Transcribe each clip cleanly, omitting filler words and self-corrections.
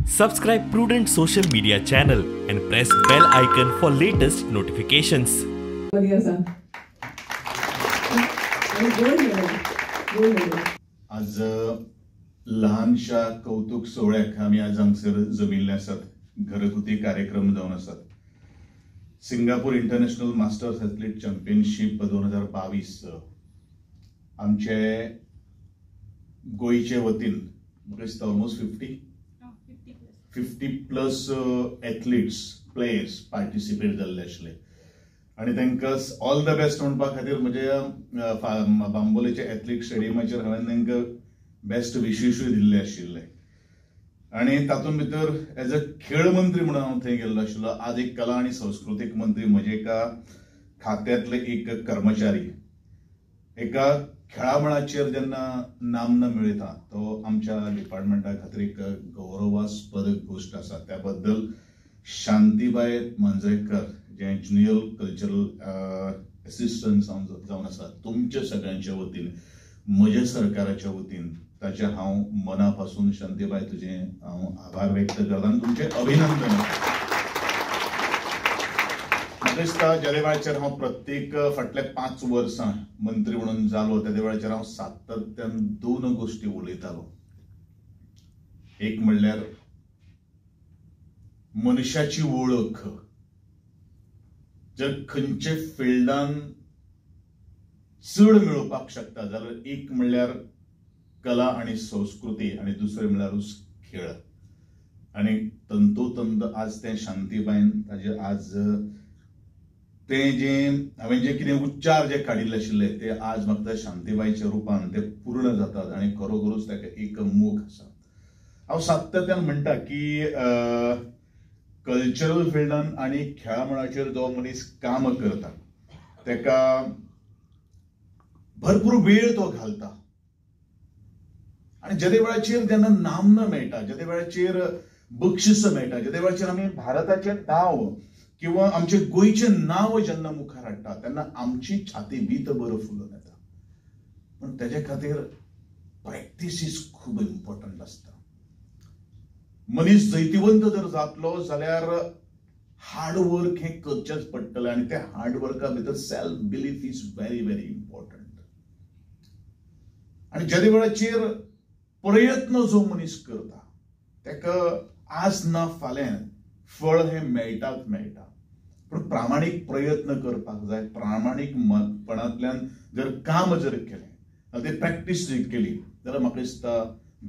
Subscribe Prudent social media channel and press bell icon for latest notifications. आज लहानशा कौतुक सोहळ्याक आमी आज हांगसर जमिल्ले आसात. घरगुती कार्यक्रम जावन आसात. Singapore international masters athlete championship 2022 आमचे गोंयचे वतीन म्हाका दिसता almost 50 plus athletes players participate जाल्ले आशिल्ले आनी तांकां ऑल the best म्हणपा खातीर म्हज्या बांबोलेच्या एथलीट स्टेडियमाचेर हांवें तांकां बेस्ट विशेशूय दिल्ले आशिल्ले आनी तातूंत भितर एज अ खेळ मंत्री म्हणून हांव थंय गेल्लो आशिल्लो. आज एक कला आनी संस्कृतीक मंत्री म्हजे एका खात्यांतले एक कर्मचारी एका खेळा मळाचेर जेन्ना नामना मेळयता तो आमच्या डिपार्टमेंटा खातीर एक गौरवास्पद गोश्ट आसा. त्या बद्दल शांतीबाय मांजरेकर जे ज्युनियर कल्चरल एसिस्टंट जावन आसा तुमच्या सगळ्यांच्या वतीन म्हज्या सरकाराच्या वतीन ताचें हांव मना पासून शांतीबाय तुजें हांव आभार व्यक्त करता आनी तुमचें अभिनंदन. म्हाका दिसता ज्या वेळाचेर हांव प्रत्येक फाटल्या 5 वर्सां मंत्री म्हणून जालो त्या वेळाचेर हांव सातत्यान 2 गोश्टी उलयतालो. एक म्हणल्यार मनशाची वळख जर खंयचे फिल्डान चड मेळोवपाक शकता जाल्यार एक म्हणल्यार कला आनी संस्कृती आनी दुसरें म्हणल्यारूच खेळ. आनी तंतोतंत आज तें शांतीबायन ताजे आज तें जें हांवें जे कितें उच्चार जे काडिल्ले आशिल्ले ते आज म्हाका शांतीबायच्या रुपान ते पूर्ण जातात आनी खरोखरूच ताका एक मोख आसा. हांव सातत्यान म्हणटा की कल्चरल फिल्डान आनी खेळा मळाचेर जो मनीस काम करता ताका भरपूर वेळ तो घालता आनी जेदे वेळाचेर जेन्ना नामना मेळटा, जेदे वेळाचेर बक्षिसां मेळटा, जेदे वेळाचेर आमी भारताचें नांव किंवा आमचे गोंयचें नांव जेन्ना मुखार हाडटा तेन्ना आमची छाती बीत बरो फुलून येता. पूण तेजे खातीर प्रॅक्टीस खूब इम्पॉर्टंट आसता. मनीस जैतिवंत जर जातलो जाल्यार हार्ड वर्क हें करचेंच पडटलें आनी त्या हार्ड वर्का भितर self belief is very very important. आनी जेदे वेळाचेर प्रयत्न जो मनीस करता ताका आज ना फाल्यां फळ हें मेळटाच मेळटा. पूण प्रामाणीक प्रयत्न करपाक जाय. प्रामाणीकपणांतल्यान जर काम जर केलें जाल्यार ते प्रॅक्टीस जर केली जाल्यार म्हाका दिसता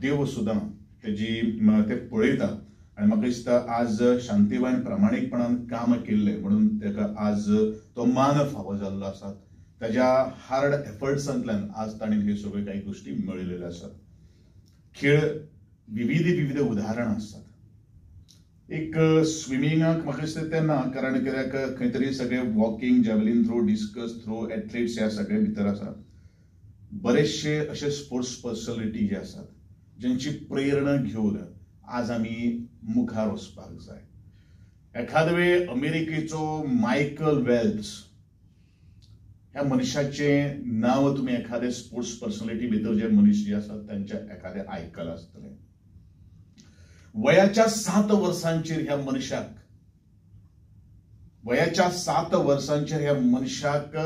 देव सुद्दां तेजी ते पळयता आनी म्हाका दिसता आज शांतीबायन प्रामाणीकपणान काम केल्लें म्हणून ताका आज तो मान फावो जाल्लो आसा. ताज्या हार्ड एफर्ट्सांतल्यान आज ताणें ह्यो सगळ्यो कांय गोश्टी मेळयलेल्यो आसात. खेळ विविध विविध उदाहरणां आसात. एक स्विमिंगाक म्हाका दिसता तें ना, कारण कित्याक खंय तरी सगळे walking, javelin throw, discus throw, athletes ह्या सगळे भितर आसात. बरेचशे अशे स्पोर्ट्स पर्सनॅलिटी जे आसात ज्यांची प्रेरणा घेवन आज आमी मुखार वचपाक जाय. एखादे वेळ अमेरिकेचो मायकल वेल्प्स ह्या मनशाचें नांव तुमी एखादे स्पोर्ट्स पर्सनॅलिटी भितर जे मनीस जे आसात तांच्या एखादें आयकलां आसतलें. वयाच्या 7 वर्सांचेर ह्या मनशाक वयाच्या 7 वर्सांचेर ह्या मनशाक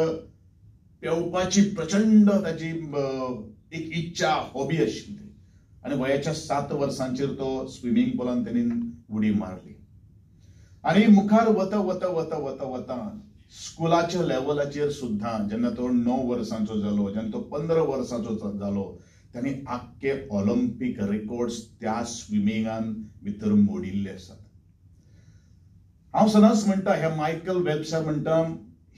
पेंवपाची प्रचंड ताची एक इच्छा हॉबी आशिल्ली आनी वयाच्या 7 वर्सांचेर तो स्विमींग पुलान तेणी उडी मारली आनी मुखार वता वता वता वता वता स्कुलाच्या लेवलाचेर सुद्दां जेन्ना तो 9 वर्सांचो जालो, जेन्ना तो 15 वर्सांचो जालो, तांणी आख्खे ऑलिम्पीक रेकॉर्ड्स त्या स्विमिंगान भितर मोडिल्ले आसात. हांव सदांच म्हणटा ह्या मायकल वेल्प्साक म्हणटा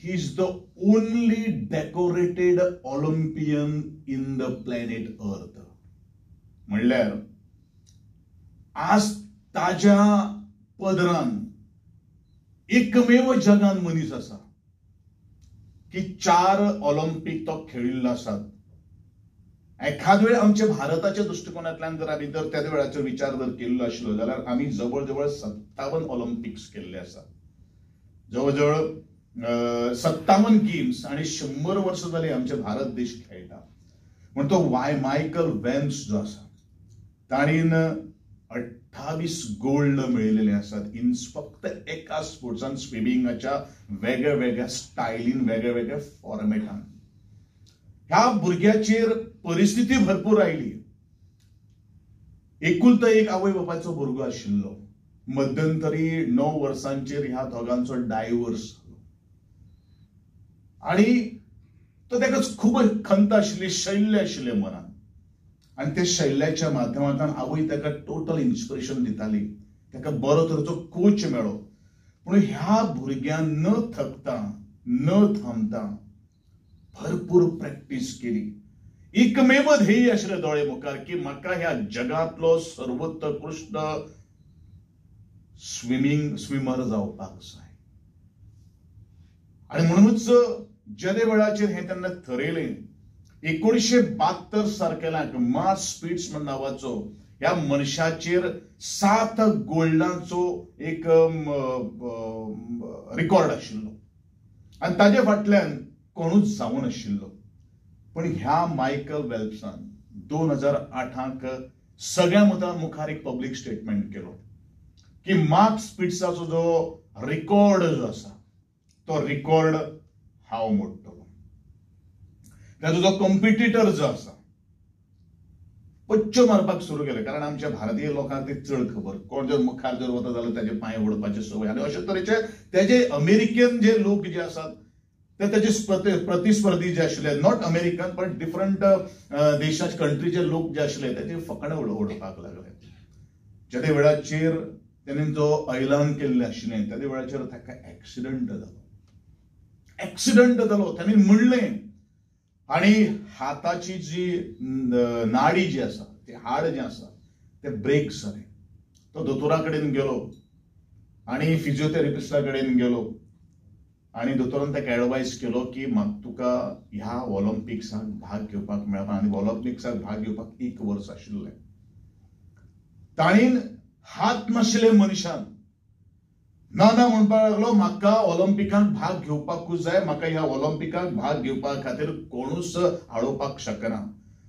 he is the only decorated Olympian in the planet earth. म्हणल्यार आज ताज्या पदरान एकमेव जगान मनीस आसा की 4 ऑलिम्पीक तो खेळिल्लो आसात. एखाद वेळ आमच्या भारताच्या दृश्टिकोनांतल्यान जर आमी जर त्या वेळाचो विचार जर केल्लो आशिल्लो जाल्यार आमी जवळ जवळ 57 ऑलिम्पिक्स केल्ले आसात. जवळ जवळ 57 गेम्स आनी 100 वर्सां जाली आमचे भारत देश खेळटा. म्हण तो मायकल वेन्स जो आसा ताणीन 28 गोल्ड मेळिल्ले आसात इन फक्त एका स्पोर्ट्सान, स्विमिंगाच्या वेगळ्या वेगळ्या स्टायलीन, वेगळ्या वेगळ्या फॉर्मेटान. ह्या भुरग्याचेर परिस्थिती भरपूर आयली. एकुलता एक आवय बापायचो भुरगो आशिल्लो. मध्यंतरी 9 वर्सांचेर ह्या दोगांचो डायवर्स जालो आनी तो ताका खूब खंत आशिल्ली, शैल्य आशिल्लें मनान. आनी त्या शैल्याच्या माध्यमांतल्यान आवय ताका टोटल इन्स्पिरेशन दिताली. ताका बरो तरेचो कोच मेळ्ळो. पूण ह्या भुरग्यान न थकता न थांबता भरपूर प्रॅक्टीस केली. एकमेव ध्येय आशिल्लें दोळे मुखार की म्हाका ह्या जगांतलो सर्वोत्कृष्ट स्विमर जावपाक जाय. आनी म्हणूनच जेदे वेळाचेर हें तेन्ना थरयलें. 1972 सारकेल्याक मार्क स्पिट्स म्हण नांवाचो ह्या मनशाचेर 7 गोल्डांचो एक रिकॉर्ड आशिल्लो आनी ताजे फाटल्यान कोणूच जावं नाशिल्लो. पण ह्या मायकल वेल्प्सान 2008 सगळ्या मुखार एक पब्लीक स्टेटमेंट केलो की मार्क स्पिट्साचो जो रिकॉर्ड जो आसा तो रिकॉर्ड हांव मोडटलो. ताचो जो कॉम्पिटिटर जो आसा पच्च्यो मारपाक सुरू केले, कारण आमच्या भारतीय लोकांक ते चड खबर, कोण जर मुखार जर वता जाल्यार ताजे पांय ओडपाचे संवय आनी अशे तरेचे तेजे अमेरिकन जे लोक जे आसात ते ताजे प्रतिस्पर्धी जे आशिल्ले, not American पण डिफरंट देशाचे कंट्रीचे लोक जे आशिल्ले ताजे फकाणां ओडपाक लागले. जेदे वेळाचेर तेणें जो ऐलान केल्लें आशिल्लें तेदे वेळाचेर ताका एक्सिडंट जालो. एक्सिडंट जालो ताणें म्हणलें आनी हाताची जी नाडी जी आसा, ते हाड जें आसा तें ब्रेक जालें. तो दोतोरा कडेन गेलो आनी फिजियोथेरपिस्टा कडेन गेलो आनी दोतोरान ताका एडवायस केलो की म्हाका तुका ह्या ऑलिम्पिक्साक भाग घेवपाक मेळपा आनी ऑलिम्पिक्साक भाग घेवपाक 1 वर्स आशिल्लें. ताणें हात नाशिल्ले मनशान ना ना म्हणपाक लागलो, म्हाका ऑलिम्पिकाक भाग घेवपाकूच जाय, म्हाका ह्या ऑलिम्पिकाक भाग घेवपा खातीर कोणूच आडोवपाक शकना.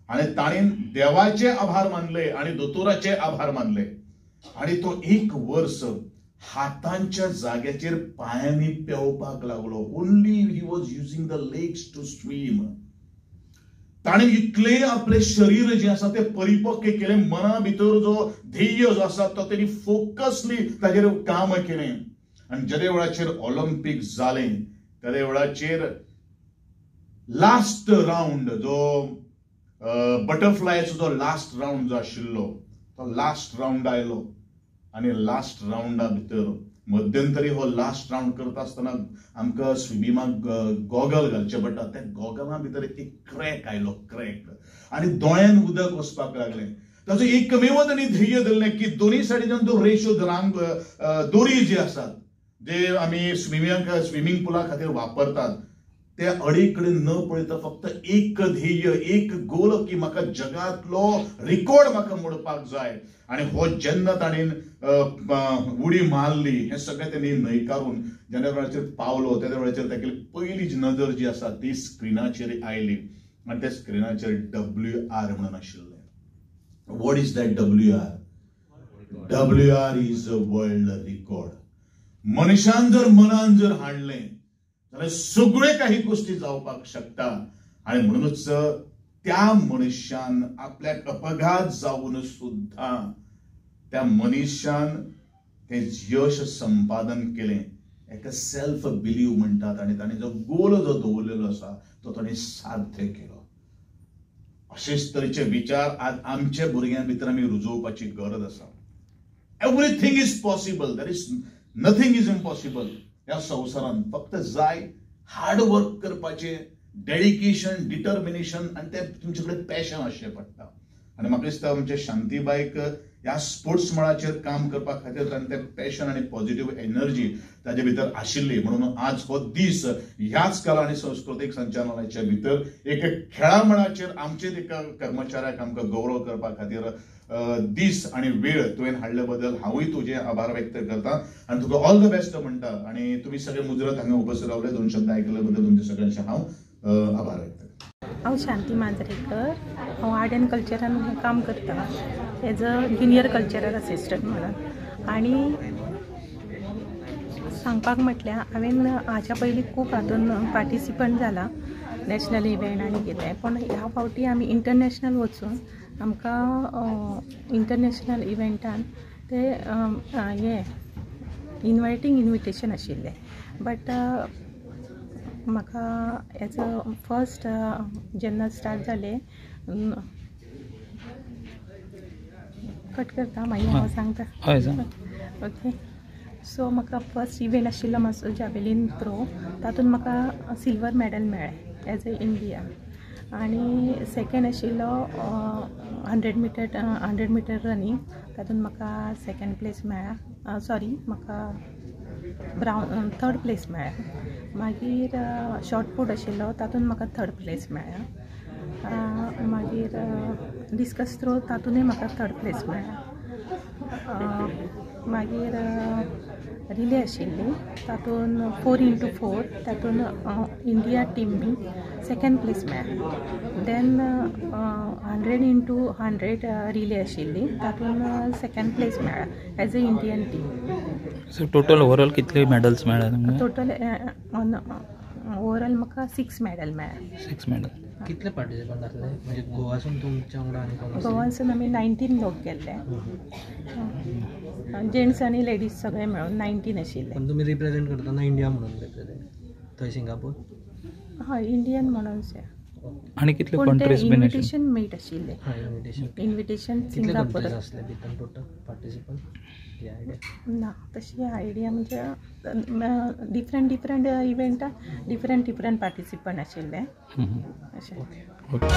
आनी ताणें देवाचे आभार मानले आनी दोतोराचे आभार मानले आनी तो 1 वर्स हातांच्या जाग्याचेर पांयांनी पेंवपाक लागलो. Only he was using the legs to swim. ताणें इतलें आपलें शरीर जें आसा तें परिपक्व केलें, मना भितर जो ध्येय जो आसा तो तेणी फोकसली ताजेर काम केलें. आनी जेदे वेळाचेर ऑलिम्पीक जालें तेदे वेळाचेर लास्ट रावंड जो बटरफ्लायचो जो लास्ट रावंड जो आशिल्लो तो लास्ट रावंड आयलो आनी लास्ट रावंडा भितर मध्यंतरी हो लास्ट रावंड करता आसतना आमकां स्विमिंगाक गॉगल घालचें पडटा. त्या गॉगला भितर एक क्रॅक आयलो, क्रॅक, आनी दोळ्यान उदक वचपाक लागलें. ताचो एकमेव तांणी ध्येय धरलें की दोनूय सायडीच्यान जो रेशो रांग दोरी जी आसात जे आमी स्विमींग पुला खातीर वापरतात त्या अडी कडेन न पळयता फक्त एक ध्येय, एक गोल की म्हाका जगांतलो रिकॉर्ड म्हाका मोडपाक जाय. आनी हो जेन्ना ताणें उडी मारली हें सगळें तेणी न्हयकारून जेन्ना वेळाचेर पावलो तेन्ना वेळाचेर तागेली पयली नदर जी आसा ती स्क्रिनाचेर आयली आनी त्या स्क्रिनाचेर WR म्हणून आशिल्लें. What is that WR? WR is a world record. मनशान जर मनान जर हाडलें जाल्यार सगळे काही गोष्टी जावपाक शकता. आनी म्हणूनच त्या मनशान आपल्याक अपघात जावन सुद्दां त्या मनशान तें यश संपादन केलें. एका सेल्फ बिलीव म्हणटात आनी ताणें जो गोल जो दवरलेलो आसा तो ताणें साध्य केलो. अशेच तरेचे विचार आज आमच्या भुरग्यां भितर आमी रुजोवपाची गरज आसा. Everything is possible, there is nothing is impossible. ह्या संवसारान फक्त जाय हार्ड वर्क करपाचें, डेडिकेशन, डिटर्मिनेशन आनी तें तुमचे कडेन पॅशन आसचें पडटा. आनी म्हाका दिसता आमच्या शांतीबायक ह्या स्पोर्ट्स मळाचेर काम करपा खातीर ताणें तें पॅशन आनी पॉझिटिव्ह एनर्जी ताजे भितर आशिल्ली. म्हणून आज हो दीस ह्याच कला आनी संस्कृतीक संचालनाच्या भितर एक खेळा मळाचेर आमचे एका कर्मचाऱ्याक आमकां गौरव करपा खातीर दीस आनी वेळ तुवें हाडले बद्दल हांवूय तुजे आभार व्यक्त करता आनी तुका ऑल the best म्हणटा. आनी तुमी सगळे मुजरत हांगा उपस्थित रावले, दोन शब्द आयकले बद्दल तुमचे सगळ्यांचे हांव आभार व्यक्त करता. हांव शांती मांद्रेकर, हांव आर्ट एंड कल्चरान काम करता. As a junior cultural assistant म्हणून. आनी सांगपाक म्हटल्यार हांवें हाच्या पयलीं खूब हातून पार्टिसिपंट जाला, नॅशनल इव्हेंट आनी कितें, पूण ह्या फावटी आमी इंटरनॅशनल वचून आमकां इंटरनॅशनल इव्हेंटान ते हें इनवायटींग इन्विटेशन आशिल्लें. बट म्हाका एज अ फर्स्ट जेन्ना स्टार्ट जालें, कट करता मागीर हांव सांगता. ओके, सो म्हाका फर्स्ट इव्हेंट आशिल्लो मातसो जॅवलीन थ्रो, तातूंत म्हाका सिल्वर मॅडल मेळ्ळें एज अ इंडिया. आनी सेकेंड आशिल्लो 100 मिटर रनींग, तातूंत म्हाका सेकेंड प्लेस मेळ्ळा, सॉरी म्हाका ब्रावन थर्ड प्लेस मेळ्ळा. मागीर शॉर्ट पुट आशिल्लो तातूंत म्हाका थर्ड प्लेस मेळ्ळा. मागीर डिस्कस थ्रो तातूंतय म्हाका थर्ड प्लेस मेळ्ळा. मागीर रिले आशिल्ली तातूंत 4x4 तातूंत इंडिया टिमीक सेकेंड प्लेस मेळ्ळा. देन 100x100 relay आशिल्ली तातूंत सेकेंड प्लेस मेळ्ळा as a Indian team. So total overall कितले मेडल्स मेळ्ळा तुमकां? टोटल ओवरऑल म्हाका 6 मॅडल मेळ्ळा. 6 मॅडल. कितले पार्टिसिपंट आसले म्हणजे गोवासून तुमच्या वांगडा आनी कोण? गोवासून आमी 19 लोक गेल्ले, जेंट्स आनी लेडीज सगळे मेळून 19 आशिल्ले. पण तुमी रिप्रेझेंट करतना इंडिया म्हणून रिप्रेझेंट थंय सिंगापूर? हय, इंडियन म्हणून. आनी कितले कंट्रीज बीन इन्विटेशन मेट आशिल्लें? इन्विटेशन सिंगापूर आसले भितर टोटल पार्टिसिपंट ना तशी आयडिया, म्हणजे डिफरंट डिफरंट इव्हेंटाक डिफरंट डिफरंट पार्टिसिपंट आशिल्ले अशें. ओके.